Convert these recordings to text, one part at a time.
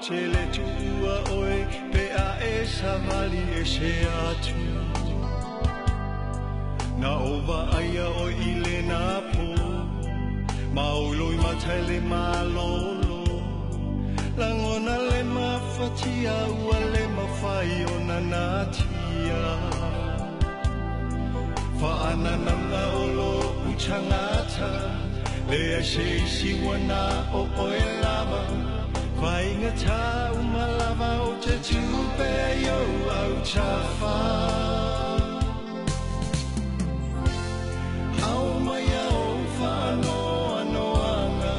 te le tuua oe pe a e savali e se atu. Na ova aia o i le nā pō, mauloi matai le malolo, langona le mafatia ua le mawhai o nanatia. Whaanananga o lo uchangata, le ai se isi wana o oe lava, whainga tā umalava o te tupe yo au chawha. Au mai au whaanoa noanga,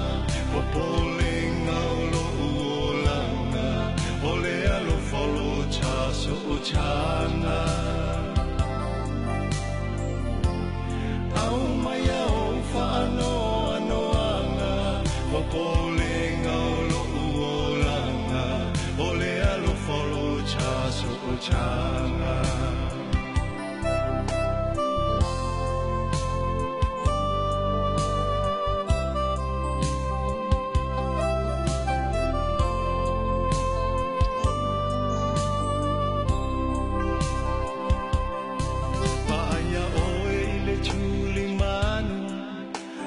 popolenga o lo uolanga, o le alofa o lo chaso o changa. Au mai au whaanoa noanga, popolenga o lo uolanga, o le alofa o lo chaso o changa.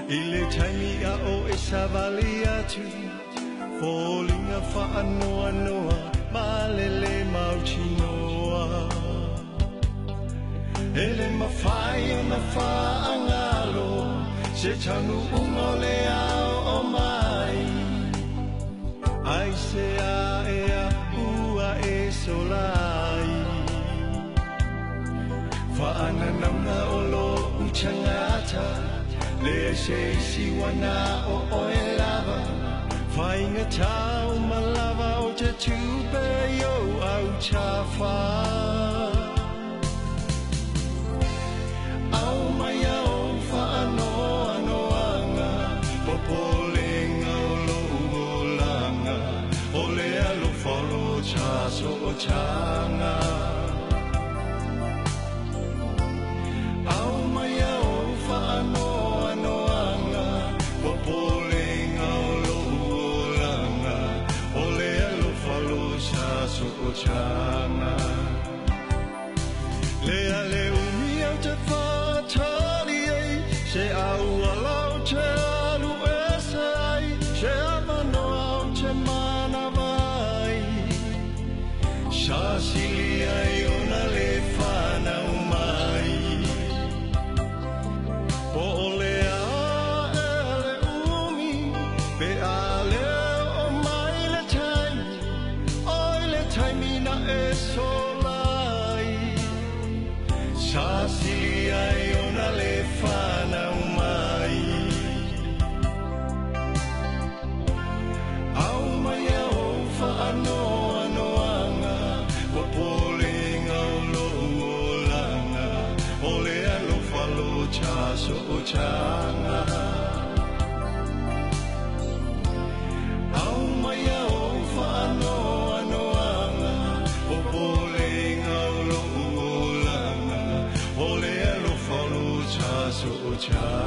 I le taimi a o e savali atu, fōlinga whaanoa noa, malele mauchinoa. Ele mawhai o na whaangalo, se tanu ungo le ao o mai. Ai se a ea ua e solai. Whaananaunga o lo uchangata, le se isi wana o oe lava, whainga tau malava o te tupe yo au chawha. Au mai au whaanoa noanga, popolenga o lo uolanga, o le alofa o lo chaso o changa. Au mai au whaanoa noanga, popolenga o lo uolanga, o le alofa o lo chaso o changa. Le ale umi au te whatari ei, se au alau te alu e se ai, se amano au te manawai. Sa sili ai ona le whanau mai. Po o le a e le umi, pe a le o mai le taimi, oi le taimi na e solai. Sa sili ai ona le whanau mai. Au mai au whaanoa noanga, popolenga o lo uolanga, o le alofa lo chaso o changa. Au mai au whaanoa noanga, popolenga o lo uolanga, o le alofa lo chaso o changa.